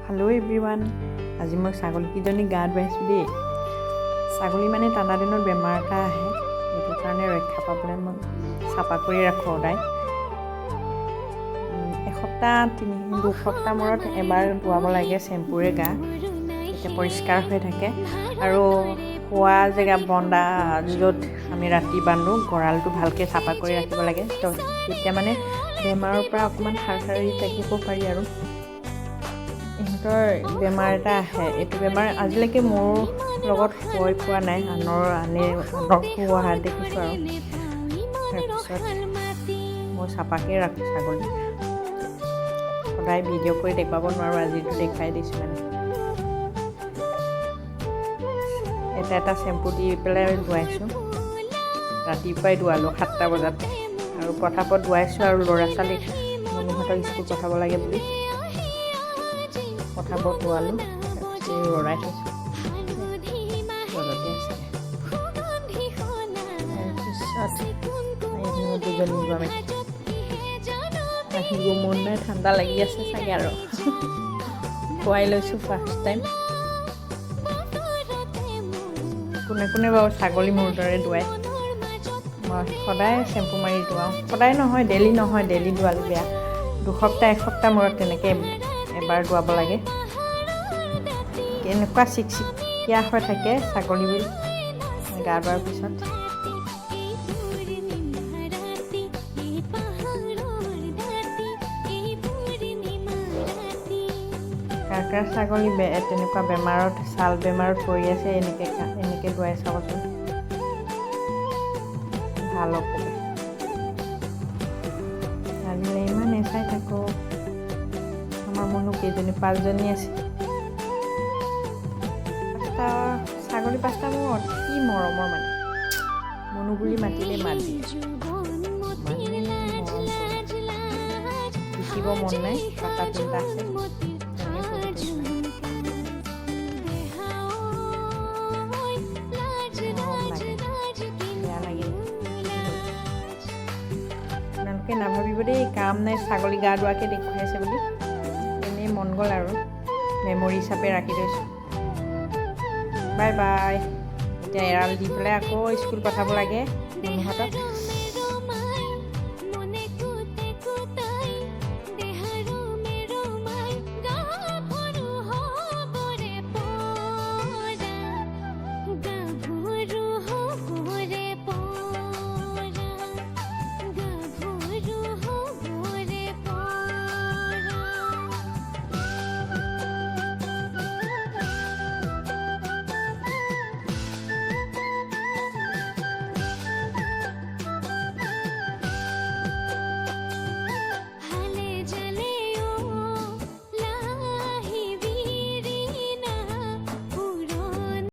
Hello' everyone, আজি মই ছাগলীকেইজনী গা ধুৱাইছোঁ দেই। ছাগলী মানে ঠাণ্ডা দিনত বেমাৰ এটা আহে, সেইটো কাৰণে ৰক্ষা পাবলৈ মই চাফা কৰি ৰাখোঁ সদায়। এসপ্তাহ 2 সপ্তাহ মূৰত এবাৰ ধুৱাব লাগে চেম্পুৰে গা, তেতিয়া পৰিষ্কাৰ হৈ থাকে। আৰু শোৱা জেগা, বন্দা, য'ত আমি ৰাতি বান্ধো, গঁৰালটো ভালকৈ চাফা কৰি ৰাখিব লাগে। তো তেতিয়া মানে বেমাৰৰ পৰা অকণমান হাত সাৰি থাকিব পাৰি। আৰু ইহঁতৰ বেমাৰ এটা আহে। এইটো বেমাৰ আজিলৈকে মোৰ লগত হৈ পোৱা নাই, আনৰ আনে আনক হোৱা দেখিছোঁ। আৰু তাৰপিছত মই চাফাকৈ ৰাখোঁ ছাগলী সদায়। ভিডিঅ' কৰি দেখুৱাব নোৱাৰোঁ, আজিতো দেখুৱাই দিছোঁ। মানে এটা এটা চেম্পু দি পেলাই ধুৱাইছোঁ। ৰাতিপুৱাই ধুৱালোঁ 7টা বজাত আৰু পটাপট ধুৱাইছোঁ। আৰু ল'ৰা ছোৱালীক, মনুহঁতক স্কুল পঠাব লাগে বুলি পটাপট ধুৱালোঁ। তাৰপিছত ৰ'দাই থৈছোঁ, ৰ'দতে আছে। তাৰপিছত দুজনী ধুৱাম। আহিব মন নাই, ঠাণ্ডা লাগি আছে চাগে। আৰু খুৱাই লৈছোঁ ফাৰ্ষ্ট টাইম। কোনে কোনে বাৰু ছাগলী মোৰ দৰে ধুৱাই? মই সদায় চেম্পু মাৰি ধুৱাওঁ। সদায় নহয়, ডেইলি নহয়, ডেইলি ধুৱালে বেয়া। 2 সপ্তাহ, এসপ্তাহ মূৰত তেনেকৈ এবাৰ ধুৱাব লাগে। কেনেকুৱা চিকচিকীয়া হৈ থাকে ছাগলীবোৰ গা ধোৱাৰ পিছত। কাৰ কাৰ ছাগলী তেনেকুৱা বেমাৰত, ছাল বেমাৰত পৰি আছে, এনেকৈ এনেকৈ ধুৱাই চাবচোন, ভাল হ'ব। আজিলৈ ইমানে, চাই থাকোঁ। আমাৰ মনো কেইজনী? পাঁচজনী আছে। পাঁচটা ছাগলী, পাঁচটা মোৰ অতি মৰমৰ। মানে মনো বুলি মাতিলে মাত দিয়ে, ইমানেই মৰম কৰোঁ। বিকিব মন নাই, পাটা তিনিটা আছে, তেনেকৈ পুহি থৈছোঁ। মৰম লাগে, বেয়া লাগে। আপোনালোকে নাভাবিব দেই, কাম নাই, ছাগলী গা ধোৱাকৈ দেখুৱাইছে বুলি। এনেই মন গ'ল আৰু মেমৰি হিচাপে ৰাখি থৈছোঁ। Bye bye. এতিয়া এৰাল দি পেলাই আকৌ স্কুল পঠাব লাগে মনুহঁতক।